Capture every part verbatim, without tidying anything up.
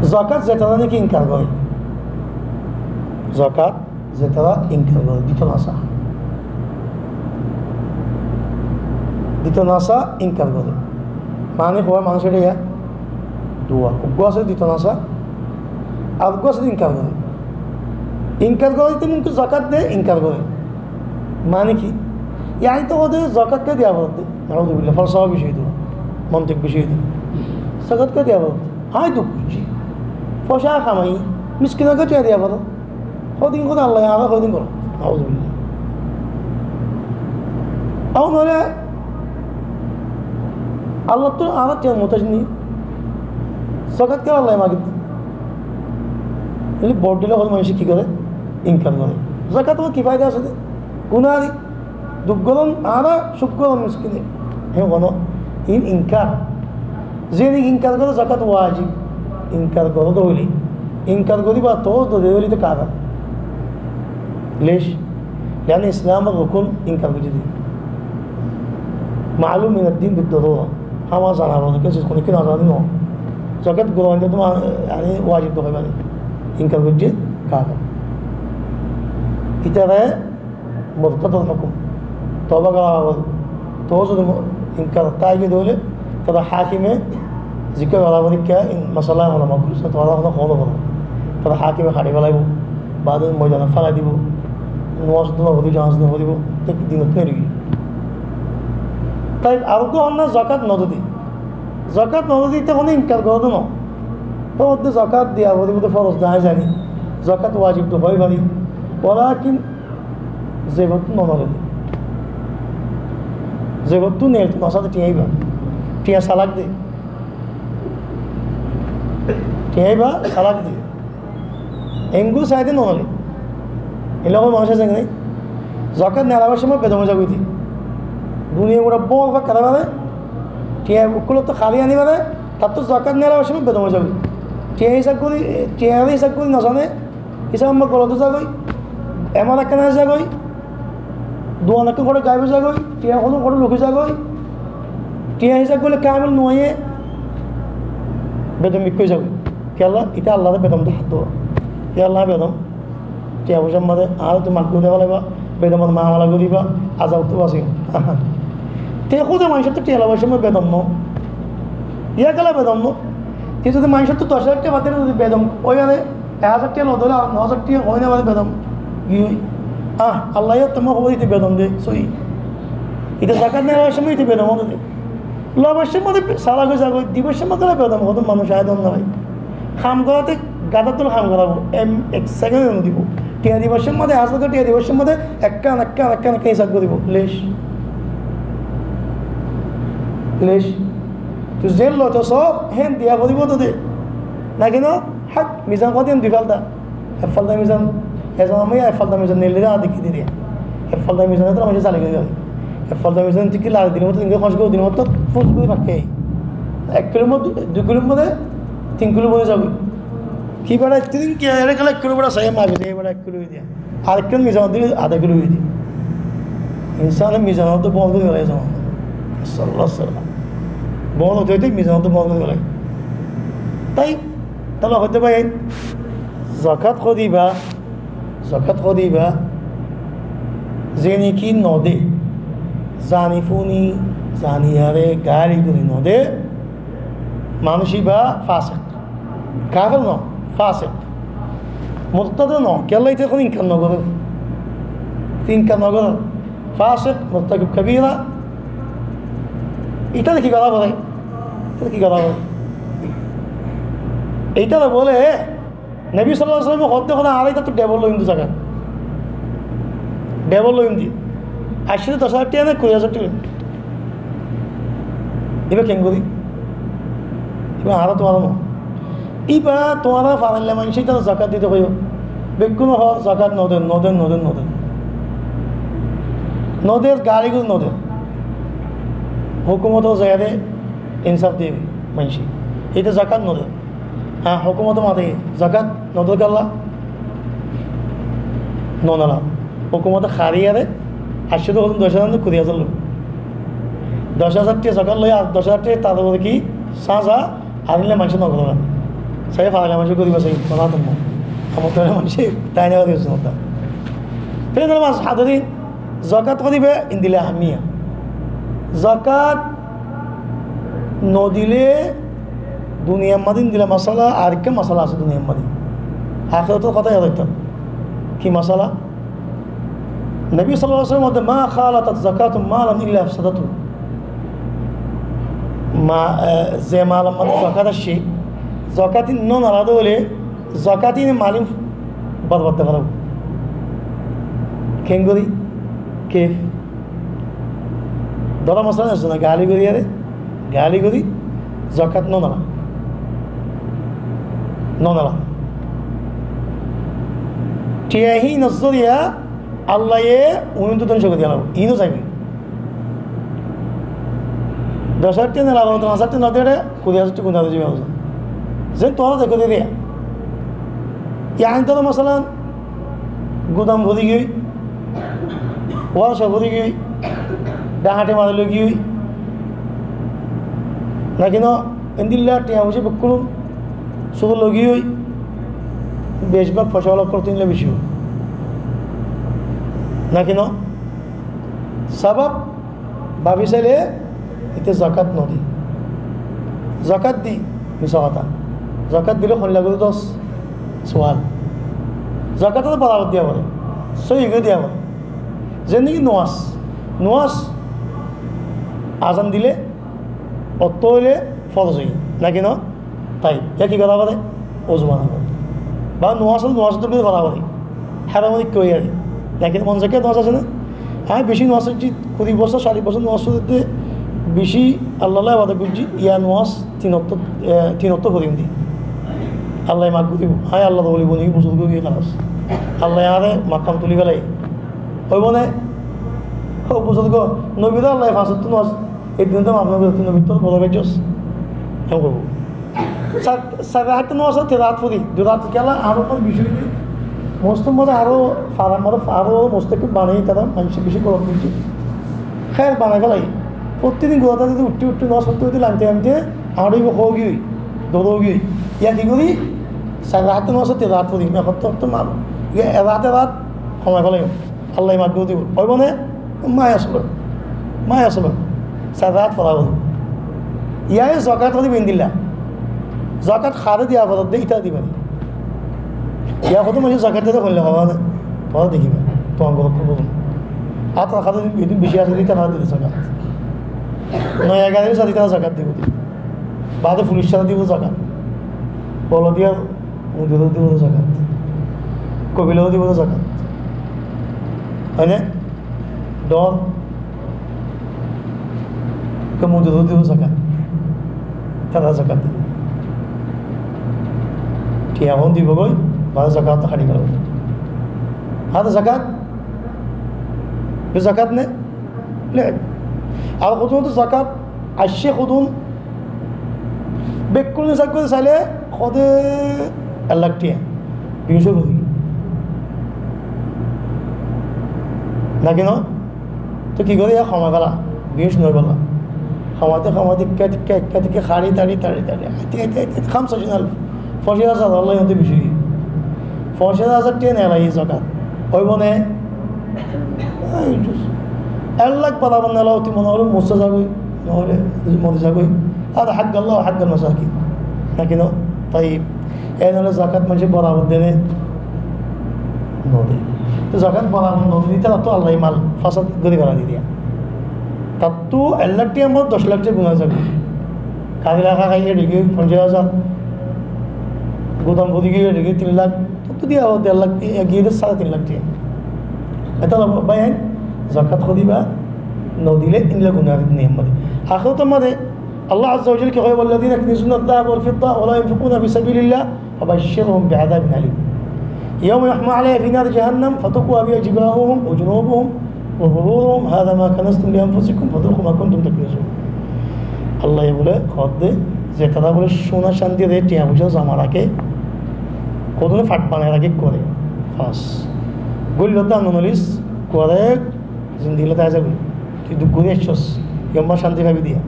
Zakat zetará niki inkar goré, zakat zetará inkar goré, dito nosá, dito nosá, inkar goré. Mani hoór manúic eçé ya duwa, uggúa asé dito nosá, ar uggúa asé inkar goré. Inkar goré ite mumkin zakat de inkar goré. Mani ki? Yáni to hoóde zakat ke diya foredde. Nauzubillah, falsafa beci de, montik beci de. Zakat ke diya foredde. Añí duk goijjí, foicá kamai, miskinor ke diya foredde. Hodin hoóde Allah añáre hodin goró. Nauzubillah. Añára Allah to añára tiyan muhtaj ni. Zakat ke Allah magidde. Ele bordile hoóde manúic ki goré? Inkar goré. Zakat ki faida asé de? Gunari. Duk goron, añára cuk goron miskine. Hé, hono, in inkar. Ze niki inkar goré zakat wajib, inkar goré de hoile, inkar goriba to dore hoile to kafir. Lec, yani Islamor rukun inkar goijje de. Ma'lum minad din bid darura. Háma zana foré, kessú hono ki no zane no. Zakat goron de to ma-, yani wajib to hoiba de. Inkar goijje kafir. Itare murtador hukum. Toba gora foribó. Toba zodi mu-, inkar táki de óile, tar hakime zikka gora foribó, in masala ulama goijje, toba hono hono foribó. Tar hakime hári félaibo, bade moidanot félai dibo, nomaz no foribo, janaz no foribo, te dinot no roibo. Tóile ar uggwá hon na zakat no dede. Zakat no dede, ite hono inkar gora de no. Te ódde zakat diya foribo de foroz de, añí zani. Zakat wajib de hoi fari. Walakin Zebottu no nole. Zebottu nel to nosá de tiañ aiba. Tiañ salak de. Tiañ aiba salak de. Enggul sai de no nole. Elokor manúic asé ki nai? Zakat nelabar somot bedom ói zagói de. Duniya gura bol fakkar fare. Tiañ ukkulottu hali ani fare. Tar to zakat nelabar somot bedom ói zagói. Tiañ hisab gori, tiañ hisab gori no zane. Hisab amma golot zagói, emar ekkán zagói, duan ekkán gori gaib zagói, tiañ hono gori luki zagói, tiañ hisab goille kamil no óiye, bedom mikká zagói. Kiyólla, ite Allar bedom de háttu. Kiyólla bedom, tiañ foicár mazé añáre to mak gori félaiba, bedomor mamala goriba, azab ottu basi. Te hóde manúic to tiañ lobar somot bedom no. Yá kiyólla bedom no. Te zodi manúic to doc házar tiañ fadde zodi bedom ói fare, Ek házar tiañ lodóle ar no házar tiañ hoói no fare bedom. Ki? Ah, Allah yó tuáñre hóbor ite bedom de, sóiyi. Ite zakat nebar somot ite bedom ódde. Lobar somot salak ói zagói, dibar somot gele bedom ódde manúic aidom no bái. Ham goráte gadar dóilla ham gorábo, em, ek sekend no dibo. Tiañ dibar somot, ek házar tiañ dibar somot ekkán, ekkán, ekkán, ekkán hisab goribo. Lec. Lec. Tui zen loito sób, hén diya foribo de. Naki no? Hák, mizan hoddin dui falda. Ek falda mizan, ezon amai ek falda mizan nelle de adi ki dire. Ek falda mizan to amai zali gori. Ek falda mizan tui ki lagi dile moto, inge hos gori dile moto, fus gori fakke. Ek kilo moto, dui kilo moto, tin kilo boni zagói. Ki bera ek din ki, ere kala ek kilo bera sai mabi de, bera ek kilo diya. Arekkán mizan dile adha kilo óiye de. Insane mizan to bol gori félai zamana. Sallallahu alaihi wasallam. Bol óite óite mizan to bol gori félai. Tói, tóile hoito bái, zakat hodiba, zakat hodiba, zene ki no de, zani funi, zani yare, gari gori no de, manúic iba fasik. Kafir no, fasik. Murtad no, kiyólla ite hono inkar no gorer. Ite inkar no gorer. Fasik, murtakib kabira. Itare ki gora fore? Itare ki gora fore? Itare bole, Nobi sallallahu alaihi wasallam hoódde hono añára itattú debol loiyum de zakat. Debol loiyum de. Aiccé de doc házar tiañ ne kuri házar tiañ. Iba kengori? Iba añára tuáñra no. Iba tuáñra farailla maincé itara zakat dite hoiyó. Bekkúne hoór zakat no der, no der, no der, no der. No der, gari gori no der. Hókumoto zaiyóre insaf diye maincé. Ite zakat no der. Há, hókumote mate zakat no der kiyólla? No nela. Hókumote hariyóre aiccé de hoddin doc házar no kuri házar loi. Doc házar tiañ zakat loi ar doc házar tiañ tar uore ki sáñza arinle maincé no gorer. Sai fágila manúic goríba sai, bála to no. Amar dóilla manúic tai no goríba sai. Te dóilla manúic hádirin, zakat goríba endilla ahámmiya. Zakat no dile duniyar mazé endilla masala, ar ekká masala asé duniyar mazé. Ahérator hotá yad raikto. Ki masala? Nobi sallallahu alaihi wasallam hoódde, "ما خالطت زكاة مالا إلا أفسدته." Ma, e, ze malor mazé zakat aiccé, zakat ín no nalade óile, zakat ín e mal ín borbad gorí félaibo. Keéngorí? Kef. Dóro masalan, ekzone gali gorí aré, gali gorí, zakat no nala. No nala. Thiañ hínor zoriya Allaye uníttú dóngco gorí diyé, íno zaibo. Doc házar thiañ nela, fondoro házar thiañ no diyé, kuri házar thiañ guna zaibo. Zen tuáñra dekó de diya. Yián dóro masalan, gudam fori giyói, workshop fori giyói, dhahañti mari loi giyói. Naki no, endilla thiañ foicá bekkún sór loi giyói, beci bák foicá loi kor tinle beci ói. Naki no? Sabab, báfi saile, íte zakat no di. Zakat di, misá hotá. Zakat dile hoilla gorí dos sual. Zakat to borabor diya fore. Sóiyi gorí diya fore. Zendilla ki nomaz. Nomaz azan dile, ottó óile foroz óiye. Naki no? Taib, yá ki gora fore? Uzu bana fore. Ba nomaz, nomaz to fora fore. Haram óiye ki óiye? Lekin mon zakat nomaz asé na? Añí beci nomaz foijjí, kuri bosór, callic bosór nomaz foijjí, beci Allahr lá ibadot goijjí, yá nomaz tin ottó, e, tin ottó forim de. Allaye maf gorí dibo. Añí Allahr woli boni giyói, buzurg ói giyói, halas. Allaye añáre makam tuli félaiye. Óibo né? Ó buzurg, nobire Allaye fañs ottó nomaz ek din to maf no goijjé, nobir to boro gajjos. Em goijjé. Sar, sar rakát nomaz asé, tin rakát fori, dui rakát kiyólla, aró to beci óiye. Mosjid or mazé aró, farar mazé aró mosjid banaiye tará, manúic beci gorom goijjé. Hér banai félaiye. Fottí din gura zodi uthí uthí nomaz fottí uthí lamte lamte, aró ibo hoó giyói, dor ói giyói. Yá ki gorí? Sar rakát nomaz asé, tin rakát fori, ek rakát to maf, yá ek rakát ek rakát homai félaiye. Allaye maf gorí dibo. Óibo né? Maf asé. Maf asé. Sar rakát fora foribo. Yá e zakat gorí bendilla. Zakat hare diya fore de, ítara diba. Yá hodún manúce zakat diyé de hoilla hoó de. Tuáñra dekiba. Tuáñra górot hoó de. Ar tuáñra hare din beci asé de, ítara dibo zakat. Noya gari asé de, ítara zakat dibo de. Baade fulic sára dibo zakat. Bolodiya Mujuró dibo de zakat. Kobila ó dibo de zakat. Ói né? Don. Ke mujuró dibo zakat. Tará zakat dibo. Thiañ hon dibo goi, baade zakat to hári gelo. Ar zakat? Be zakat né? Le. Ar hodún to zakat aiccé hodún, bekkún hísab gorí sailé hoó de ek lak thiañ. Biyuc ói giyói. Naki no? To ki gorí, yá homai féla. Biyuc no óibolla. Homaite homaite ekka tikka, ekka tikka, hári tári, tári tári, hári tári, hári tári, khamsina alf. Foñcic házar, Allah yonte beci. Foñcic házar thiañ nela e zakat. Óibo né? Ek lak borabor nela, tui mone hole mori zagói, no hole mori zagói. Ar hak Allah, hak masakin. Naki no? Taib. Ei nole zakat manúce borabor de né? No de. To zakat borabor no de, ítara to Allah mal fasad gorí félai diye. Tattú ek lak thiañ mot doc lak thiañ guna zagói. Kari laka kai, eri giyói foñcic házar. Gudam fori giyói, eri giyói tin lak. Tattú diya hoó der lak, e, giyói de sare tin lak thiañ. Eta bái, zakat hoó diba, no dile endilla guna niyam mare. Ahérator mazé Allah azza wa jalla ki hoó, والذين يكنزون الذهب والفضة ولا ينفقونها في سبيل الله فبشرهم بعذاب أليم. يوم يحمى عليها في نار جهنم فتكوى بها جباههم وجنوبهم وظهورهم هذا ما كنزتم لأنفسكم فذوقوا ما كنتم تكنزون. Allah ye bole, hoó de, ze tará bole suna candi re, thiañ foicá zoma raké, hodún fat banai raké goré. Halas. Goilló de, no nolis, goré, zindigi loi táki zagói. Tui duk gorí aiccós, yó ammá cánti faibi diya.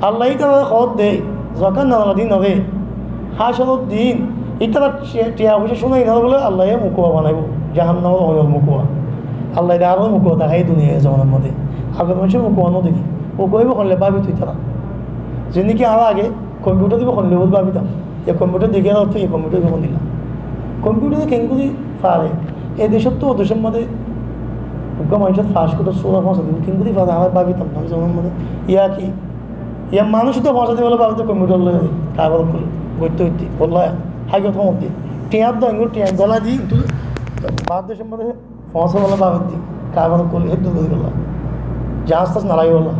Allaye tarare hoódde, zakat no dile no de, Hácoror din, ítara ti-, tiañ foicá cúna iín óre bóle Allaye mukuwa banaibó, jahannamor oinor mukuwa. Allaye de aró mukuwa dahái duniyai zomanar modé. Agor maincé mukuwa no dekí. Mukuwa óibo hoilé bábi tui ítara. Zendilla ki añára age kompiutar dibo hoilé bóli bábitam. E kompiutar dekí ar to e kompiutar dibo hoilé. Kompiutar de kengóri fare. E decót to o decór modé uggwá maincór fañs kuthar sura foóñsai dibo. Kengóri fare añára bábitam na, zomanar modé. Yá ki? Yá manúic de foóñsai dibo bóli bábi de kompiutar loi, kafir ókkole, goitte goitte, wallahi, hákikot hoór de. Tiañ de, engul tiañ gola di, kintu baáre decór modé foóñsai bóli bábi de, kafir ókkole, héddur gorí golla. Jahaz tahaz nalagé golla.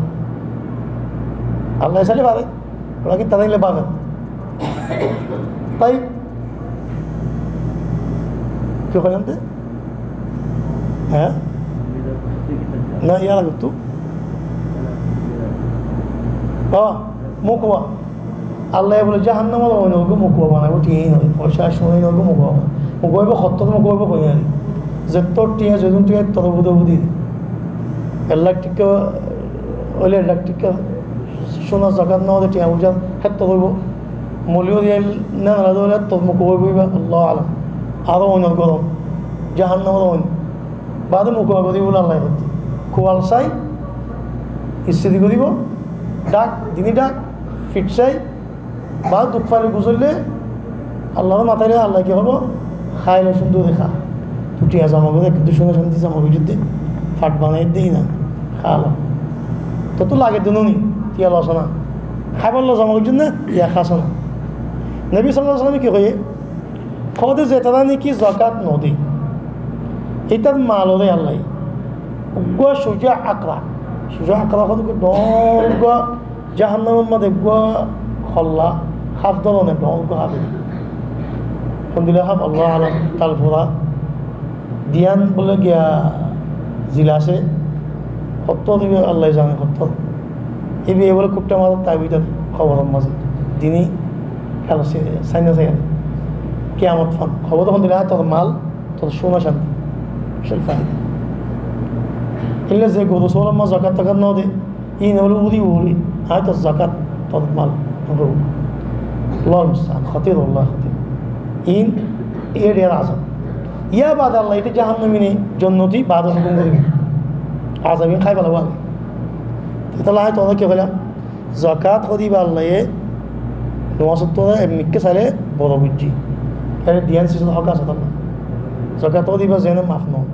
Allah sailé fare, walakin tará ín le bábi. Tái ki hoilám de? Há? Na, yar age tú. Ó, mukuwa. Allaye bóle jahannamor oinor uggwá mukuwa banaibó, tiañ óinor, foicá cúna iín óinor uggwá mukuwa banaibó. Mukuwa óibo, hottór mukuwa óibo hoiyé. Zettór tiañ, zedún tiañ, ettór uore uore di. Ek lak tikka óile ek lak tikka cúnar zakat no de tiañ foicá hettór óibo. Moliyó diya ne nala de óile hettór mukuwa óibo íba, Allahu alam. Aró oinor gorom, jahannamor oin. Baade mukuwa gorí bóle Allaye hoó de. Kuwal sai, istiri goríbo, dhak, dini dhak, fit sai, baade duk faile guzoille, Allar mataile Allaye ki hoibo? Háile cúndor gorí há. Tui tiañ zoma gorí, kintu cúna cánti zoma goijjós de, fat banai de na, há lo. Tor to lage de no ni, tiañ los na. Háibar lá zoma goijjós na, tiañ hás na. Nobi sallallahu alaihi wasallam e ki hoiye? Hoó de zetará niki zakat no de, ítar mal ore Allaye uggwá cuja akra, cuja akra hoó de uggwá dhoóñr uggwá jahannamor modé uggwá holla haf dóronor dhoóñr uggwá haf. Hondilla haf, Allahu alam, talfura diyan bóle giya zil asé, hottór íba Allaye zane hottór. Íba bóle kuththá mazé táibo ítar hoboror mazé. Dini kiyamot fán. Hobor de hondilla, tor mal, tor cúna cánti. Cúna faida. Ílla ze goru sógolor mazé zakat takat no de, ín óile uri uri, añí tor zakat, tor mal. Allahu musta'an, hótir, wallahi hótir. Ín, ín eder azab. Yar baade Allaye íte jahannami ne jonnoti baade hukum goríbo. Azab ín hái félaibo age. Ítalla añí tuáñra ki hoilam? Zakat hoó de íba Allaye nomazor tuáñra ek mikká saile boro goijjé. Ere diyan sizor hók asé tuáñra. Zakat hoó de íba zene maf no.